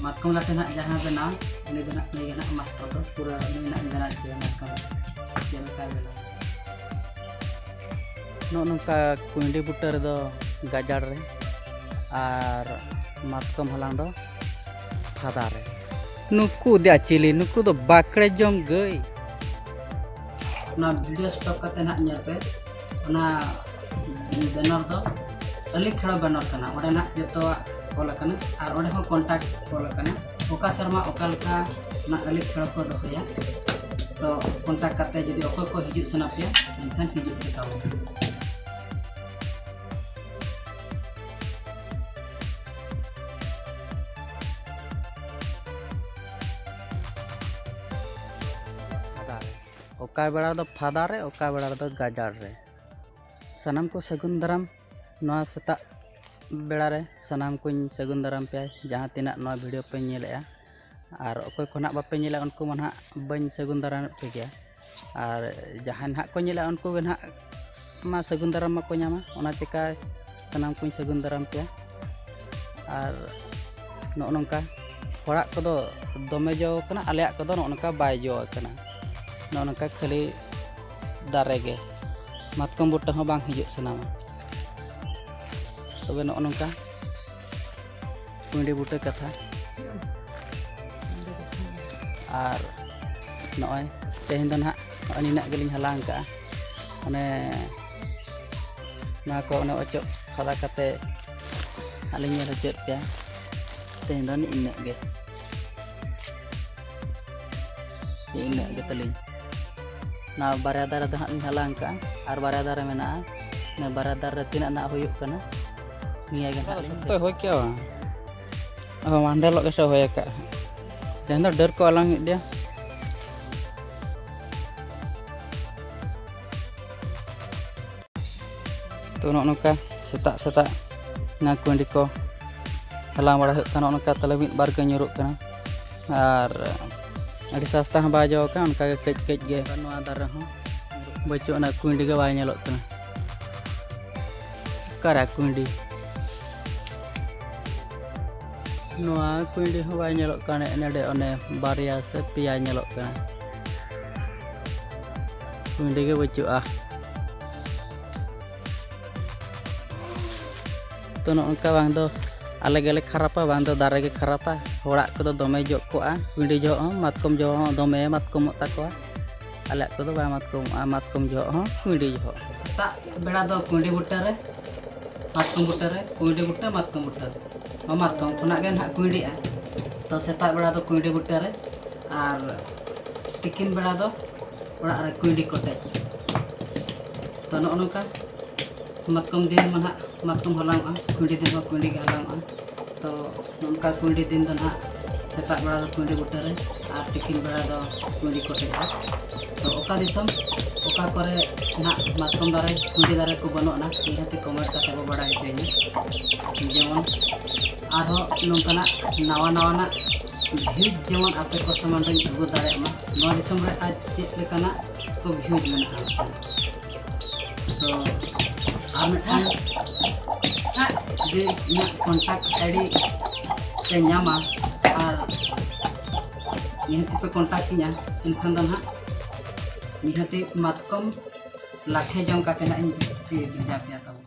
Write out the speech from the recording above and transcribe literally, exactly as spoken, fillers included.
ᱢᱟᱛᱠᱚᱢ ᱞᱟᱴᱷᱮ ᱱᱟᱜ ᱡᱟᱦᱟᱸ ᱵᱮᱱᱟᱣ, ᱩᱱᱤ ᱫᱚ ᱱᱟᱜ ᱱᱩᱭ ᱜᱮ ᱱᱟᱜ ᱢᱟᱥᱴᱟᱨ ᱫᱚ, ᱯᱩᱨᱟᱹ ᱱᱩᱭ ᱱᱟᱜ ᱵᱮᱱᱟᱣ ᱦᱚᱪᱚᱭᱟ ᱢᱟᱛᱠᱚᱢ ᱞᱟᱴᱷᱮ ᱪᱮᱫ ᱞᱮᱠᱟᱭ ᱵᱮᱱᱟᱣᱟ᱾ ᱱᱚᱜᱼᱚ ᱱᱚᱝᱠᱟ ᱠᱩᱸᱭᱰᱤ ᱵᱩᱴᱟᱹ ᱨᱮᱫᱚ ᱜᱟᱡᱟᱲ ᱨᱮ, ᱟᱨ ᱢᱟᱛᱠᱚᱢ ᱦᱟᱞᱟᱝ ᱫᱚ ᱯᱷᱟᱫᱟ ᱨᱮ᱾ ᱱᱩᱠᱩ ᱫᱚ ᱪᱤᱞᱤ? ᱱᱩᱠᱩ ᱫᱚ ᱵᱟᱠᱲᱮ ᱡᱚᱢ ᱜᱟᱹᱭ᱾ ᱚᱱᱟ ᱵᱷᱤᱰᱤᱭᱳ ᱥᱴᱚᱯ ᱠᱟᱛᱮ ᱱᱟᱜ ᱧᱮᱞ ᱯᱮ, ᱚᱱᱟ ᱵᱮᱱᱟᱨ ᱫᱚ ᱟᱹᱞᱤᱧ ᱠᱷᱮᱲᱚ ᱵᱮᱱᱟᱨ ᱠᱟᱱᱟ, ᱚᱸᱰᱮ ᱱᱟᱜ ᱡᱚᱛᱚᱣᱟᱜ ᱚᱞ ᱟᱠᱟᱱᱟ ᱟᱨ ᱚᱸᱰᱮ ᱦᱚᱸ ᱠᱚᱱᱴᱟᱠᱴ ᱚᱞ ᱟᱠᱟᱱᱟ, ᱚᱠᱟ ᱥᱮᱨᱢᱟ ᱚᱠᱟ ᱞᱮᱠᱟ ᱚᱱᱟ ᱟᱹᱞᱤᱧ ᱠᱷᱮᱲᱚ ᱠᱚ ᱫᱚᱦᱚᱭᱟ᱾ ᱛᱚ ᱠᱚᱱᱴᱟᱠᱴ ᱠᱟᱛᱮ ᱡᱩᱫᱤ ᱚᱠᱚᱭ ᱠᱚ ᱦᱤᱡᱩᱜ ᱥᱟᱱᱟ ᱯᱮᱭᱟ, ᱮᱱᱠᱷᱟᱱ ᱦᱤᱡᱩᱜ ᱯᱮ ᱛᱟᱵᱚᱱ᱾ ᱯᱷᱟᱫᱟ ᱨᱮ᱾ ᱚᱠᱟ ᱵᱮᱲᱟ ᱨᱮᱫᱚ ᱯᱷᱟᱫᱟ ᱨᱮ, ᱚᱠᱟ ᱵᱮᱲᱟ ᱨᱮᱫᱚ ᱜᱟᱡᱟᱲ ᱨᱮ᱾ ᱥᱟᱱᱟᱢ ᱠᱚ ᱥᱟᱹᱜᱩᱱ ᱫᱟᱨᱟᱢ᱾ ᱱᱚᱣᱟ ᱥᱮᱛᱟᱜ ᱵᱮᱲᱟ ᱨᱮ ᱥᱟᱱᱟᱢ ᱠᱚᱧ ᱥᱟᱹᱜᱩᱱ ᱫᱟᱨᱟᱢ ᱯᱮᱭᱟ, ᱡᱟᱦᱟᱸ ᱛᱤᱱᱟᱹᱜ ᱱᱚᱣᱟ ᱵᱷᱤᱰᱤᱭᱳ ᱯᱮ ᱧᱮᱞᱮᱜᱼᱟ᱾ ᱟᱨ ᱚᱠᱚᱭ ᱠᱚ ᱱᱟᱦᱟᱜ ᱵᱟᱯᱮ ᱧᱮᱞᱟ, ᱩᱱᱠᱩ ᱢᱟ ᱱᱟᱦᱟᱜ ᱵᱟᱹᱧ ᱥᱟᱹᱜᱩᱱ ᱫᱟᱨᱟᱢᱮᱫ ᱯᱮ ᱜᱮᱭᱟ᱾ ᱟᱨ ᱡᱟᱦᱟᱸᱭ ᱱᱟᱦᱟᱜ ᱠᱚ ᱧᱮᱞᱟ, ᱩᱱᱠᱩ ᱜᱮ ᱱᱟᱦᱟᱜ ᱢᱟ ᱥᱟᱹᱜᱩᱱ ᱫᱟᱨᱟᱢ ᱢᱟᱠᱚ ᱧᱟᱢᱟ᱾ ᱚᱱᱟ ᱪᱤᱠᱟ ᱥᱟᱱᱟᱢ ᱠᱚᱧ ᱥᱟᱹᱜᱩᱱ ᱫᱟᱨᱟᱢ ᱯᱮᱭᱟ᱾ ᱟᱨ ᱱᱚᱜᱼᱚ ᱱᱚᱝᱠᱟ ᱦᱚᱲᱟᱜ ᱠᱚᱫᱚ ᱫᱚᱢᱮ ᱡᱚ ᱟᱠᱟᱱᱟ, ᱟᱞᱮᱭᱟᱜ ᱠᱚᱫᱚ ᱱᱚᱜᱼᱚ ᱱᱚᱝᱠᱟ ᱵᱟᱭ ᱡᱚ ᱟᱠᱟᱱᱟ᱾ ᱱᱚᱜᱼᱚ ᱱᱚᱝᱠᱟ ᱠᱷᱟᱹᱞᱤ ᱫᱟᱨᱮ ᱜᱮ, ᱢᱟᱛᱠᱚᱢ ᱵᱩᱴᱟᱹ ᱦᱚᱸ ᱵᱟᱝ ᱦᱤᱡᱩᱜ ᱥᱟᱱᱟᱢᱟ᱾ ᱛᱚᱵᱮ ᱱᱚᱜᱼᱚ ᱱᱚᱝᱠᱟ ᱠᱩᱸᱭᱰᱤ ᱵᱩᱴᱟᱹ ᱠᱟᱛᱷᱟ᱾ ᱟᱨ ᱱᱚᱜᱼᱚᱭ ᱛᱮᱦᱮᱧ ᱫᱚ ᱱᱟᱦᱟᱜ ᱱᱚᱜᱼᱚᱭ ᱱᱤᱱᱟᱹᱜ ᱜᱮᱞᱤᱧ ᱦᱟᱞᱟᱝ ᱠᱟᱜᱼᱟ᱾ ᱚᱱᱮ ᱱᱚᱣᱟ ᱠᱚ ᱚᱱᱮ ᱚᱪᱚᱜ ᱯᱷᱟᱫᱟ ᱠᱟᱛᱮ ᱟᱹᱞᱤᱧ ᱧᱮᱞ ᱦᱚᱪᱚᱭᱮᱫ ᱯᱮᱭᱟ᱾ ᱛᱮᱦᱮᱧ ᱫᱚ ᱱᱤᱱᱟᱹᱜ ᱜᱮ, ᱱᱤᱱᱟᱹᱜ ᱜᱮ ᱛᱟᱹᱞᱤᱧ᱾ ᱱᱚᱣᱟ ᱵᱟᱨᱭᱟ ᱫᱟᱨᱮ ᱫᱚ ᱦᱟᱸᱜ ᱞᱤᱧ ᱦᱟᱞᱟᱝ ᱠᱟᱜᱼᱟ ᱟᱨ ᱵᱟᱨᱭᱟ ᱫᱟᱨᱮ ᱢᱮᱱᱟᱜᱼᱟ᱾ ᱱᱚᱣᱟ ᱵᱟᱨᱭᱟ ᱫᱟᱨᱮ ᱨᱮ ᱛᱤᱱᱟᱹᱜ ᱱᱟᱜ ᱦᱩᱭᱩᱜ ᱠᱟᱱᱟ, ᱱᱤᱭᱟᱹ ᱜᱮ ᱱᱟᱜ ᱞᱤᱧ ᱛᱚ ᱦᱩᱭ ᱠᱮᱜᱼᱟ ᱵᱟᱝ? ᱟᱫᱚ ᱢᱟᱱᱰᱮ ᱦᱤᱞᱳᱜ ᱜᱮ ᱥᱮ ᱦᱩᱭ ᱟᱠᱟᱫ᱾ ᱛᱮᱦᱮᱧ ᱫᱚ ᱰᱟᱹᱨ ᱠᱚ ᱦᱟᱞᱟᱝ ᱦᱩᱭᱩᱜ ᱜᱮᱭᱟ᱾ ᱛᱚ ᱱᱚᱜᱼᱚ ᱱᱚᱝᱠᱟ ᱥᱮᱛᱟᱜ ᱥᱮᱛᱟᱜ ᱚᱱᱟ ᱠᱩᱸᱭᱰᱤ ᱠᱚ ᱦᱟᱞᱟᱝ ᱵᱟᱲᱟ ᱦᱩᱭᱩᱜ ᱠᱟᱱᱟ᱾ ᱱᱚᱜᱼᱚ ᱱᱚᱝᱠᱟ ᱛᱟᱞᱮ ᱢᱤᱫ ᱵᱟᱨ ᱜᱮ ᱧᱩᱨᱩᱜ ᱠᱟᱱᱟ, ᱟᱨ ᱟᱹᱰᱤ ᱥᱟᱥᱛᱟ ᱦᱚᱸ ᱵᱟᱭ ᱡᱚ ᱟᱠᱟᱱᱟ, ᱚᱱᱠᱟ ᱜᱮ ᱠᱟᱹᱡ ᱠᱟᱹᱡ ᱜᱮ᱾ ᱱᱚᱣᱟ ᱫᱟᱨᱮ ᱦᱚᱸ ᱵᱟᱹᱪᱩᱜ, ᱚᱱᱟ ᱠᱩᱸᱭᱰᱤ ᱜᱮ ᱵᱟᱭ ᱧᱮᱞᱚᱜ ᱠᱟᱱᱟ᱾ ᱚᱠᱟᱨᱮ ᱠᱩᱸᱭᱰᱤ? ᱱᱚᱣᱟ ᱠᱩᱸᱭᱰᱤ ᱦᱚᱸ ᱵᱟᱭ ᱧᱮᱞᱚᱜ ᱠᱟᱱᱟ᱾ ᱱᱚᱰᱮ ᱚᱱᱮ ᱵᱟᱨᱭᱟ ᱥᱮ ᱯᱮᱭᱟ ᱧᱮᱞᱚᱜ ᱠᱟᱱᱟ, ᱠᱩᱸᱭᱰᱤ ᱜᱮ ᱵᱟᱹᱪᱩᱜᱼᱟ᱾ ᱛᱚ, ᱱᱚᱜᱼᱚ ᱱᱚᱝᱠᱟ ᱵᱟᱝ ᱫᱚ ᱟᱞᱮ ᱜᱮᱞᱮ ᱠᱷᱟᱨᱟᱯᱟ, ᱵᱟᱝ ᱫᱚ ᱫᱟᱨᱮ ᱜᱮ ᱠᱷᱟᱨᱟᱯᱟ᱾ ᱦᱚᱲᱟᱜ ᱠᱚᱫᱚ ᱫᱚᱢᱮ ᱡᱚᱜ ᱠᱚᱜᱼᱟ, ᱠᱩᱸᱭᱰᱤ ᱡᱚᱦᱚᱜ ᱦᱚᱸ, ᱢᱟᱛᱠᱚᱢ ᱡᱚᱦᱚᱜ ᱦᱚᱸ ᱫᱚᱢᱮ ᱢᱟᱛᱠᱚᱢᱚᱜ ᱛᱟᱠᱚᱣᱟ᱾ ᱟᱞᱮᱭᱟᱜ ᱠᱚᱫᱚ ᱵᱟᱭ ᱢᱟᱛᱠᱚᱢᱚᱜᱼᱟ, ᱢᱟᱛᱠᱚᱢ ᱡᱚᱦᱚᱜ ᱦᱚᱸ, ᱠᱩᱸᱭᱰᱤ ᱡᱚᱦᱚᱜ ᱦᱚᱸ᱾ ᱥᱮᱛᱟᱜ ᱵᱮᱲᱟ ᱫᱚ ᱠᱩᱸᱭᱰᱤ ᱵᱩᱴᱟᱹ ᱨᱮ, ᱢᱟᱛᱠᱚᱢ ᱵᱩᱴᱟᱹ ᱨᱮ, ᱠᱩᱸᱭᱰᱤ ᱵᱩᱴᱟᱹ, ᱢᱟᱛᱠᱚᱢ ᱵᱩᱴᱟᱹ ᱨᱮ᱾ ᱱᱚᱣᱟ ᱢᱟᱛᱠᱚᱢ ᱠᱷᱚᱱᱟᱜ ᱜᱮ ᱱᱟᱦᱟᱜ ᱠᱩᱸᱭᱰᱤᱜᱼᱟ᱾ ᱛᱚ, ᱥᱮᱛᱟᱜ ᱵᱮᱲᱟ ᱫᱚ ᱠᱩᱸᱭᱰᱤ ᱵᱩᱴᱟᱹ ᱨᱮ ᱟᱨ ᱛᱤᱠᱤᱱ ᱵᱮᱲᱟ ᱫᱚ ᱚᱲᱟᱜ ᱨᱮ ᱠᱩᱸᱭᱰᱤ ᱠᱚᱴᱮᱡ᱾ ᱛᱚ, ᱱᱚᱜᱼᱚ ᱱᱚᱝᱠᱟ ᱢᱟᱛᱠᱚᱢ ᱫᱤᱱ ᱢᱟ ᱱᱟᱦᱟᱜ ᱢᱟᱛᱠᱚᱢ ᱦᱟᱞᱟᱝᱚᱜᱼᱟ, ᱠᱩᱸᱭᱰᱤ ᱫᱤᱱ ᱢᱟ ᱠᱩᱸᱭᱰᱤ ᱜᱮ ᱦᱟᱞᱟᱝᱚᱜᱼᱟ᱾ ᱛᱚ, ᱱᱚᱝᱠᱟ ᱠᱩᱸᱭᱰᱤ ᱫᱤᱱ ᱫᱚ ᱱᱟᱦᱟᱜ ᱥᱮᱛᱟᱜ ᱵᱮᱲᱟ ᱫᱚ ᱠᱩᱸᱭᱰᱤ ᱵᱩᱴᱟᱹ ᱨᱮ ᱟᱨ ᱛᱤᱠᱤᱱ ᱵᱮᱲᱟ ᱫᱚ ᱠᱩᱸᱭᱰᱤ ᱠᱚᱴᱮᱡ ᱨᱮ᱾ ᱛᱚ, ᱚᱠᱟ ᱫᱤᱥᱚᱢ, ᱚᱠᱟ ᱠᱚᱨᱮ ᱱᱟᱦᱟᱜ ᱢᱟᱛᱠᱚᱢ ᱫᱟᱨᱮ, ᱠᱩᱸᱭᱰᱤ ᱫᱟᱨᱮ ᱠᱚ ᱵᱟᱹᱱᱩᱜ ᱟᱱᱟ, ᱱᱤᱦᱟᱹᱛ ᱠᱚᱢᱮᱱᱴ ᱠᱟᱛᱮ ᱵᱚ ᱵᱟᱲᱟᱭ ᱦᱚᱪᱚᱭᱤᱧᱟ᱾ ᱡᱮᱢᱚᱱ ᱟᱨᱦᱚᱸ ᱱᱚᱝᱠᱟᱱᱟᱜ ᱱᱟᱣᱟ ᱱᱟᱣᱟᱱᱟᱜ ᱵᱷᱤᱭᱩᱡᱽ ᱡᱮᱢᱚᱱ ᱟᱯᱮ ᱠᱚ ᱥᱟᱢᱟᱝ ᱨᱤᱧ ᱟᱹᱜᱩ ᱫᱟᱲᱮᱭᱟᱜ ᱢᱟ, ᱱᱚᱣᱟ ᱫᱤᱥᱚᱢ ᱨᱮ ᱟᱨ ᱪᱮᱫ ᱞᱮᱠᱟᱱᱟᱜ ᱠᱚ ᱵᱷᱤᱭᱩᱡᱽ ᱢᱮᱱᱟᱜᱼᱟ᱾ ᱛᱚ, ᱟᱨ ᱢᱤᱫᱴᱟᱝ ᱡᱩᱫᱤ ᱤᱧᱟᱹᱜ ᱠᱚᱱᱴᱟᱠᱴ ᱟᱭᱰᱤ ᱯᱮ ᱧᱟᱢᱟ ᱟᱨ ᱱᱤᱦᱟᱹᱛ ᱯᱮ ᱠᱚᱱᱴᱟᱠᱴ ᱤᱧᱟ, ᱮᱱᱠᱷᱟᱱ ᱫᱚ ᱱᱟᱦᱟᱜ ᱱᱤᱦᱟᱹᱛᱤ ᱢᱟᱛᱠᱚᱢ ᱞᱟᱴᱷᱮ ᱡᱚᱢ ᱠᱟᱛᱮ ᱱᱟᱦᱟᱜ ᱤᱧ ᱵᱷᱮᱡᱟ ᱯᱮᱭᱟ ᱛᱟᱵᱚᱱ᱾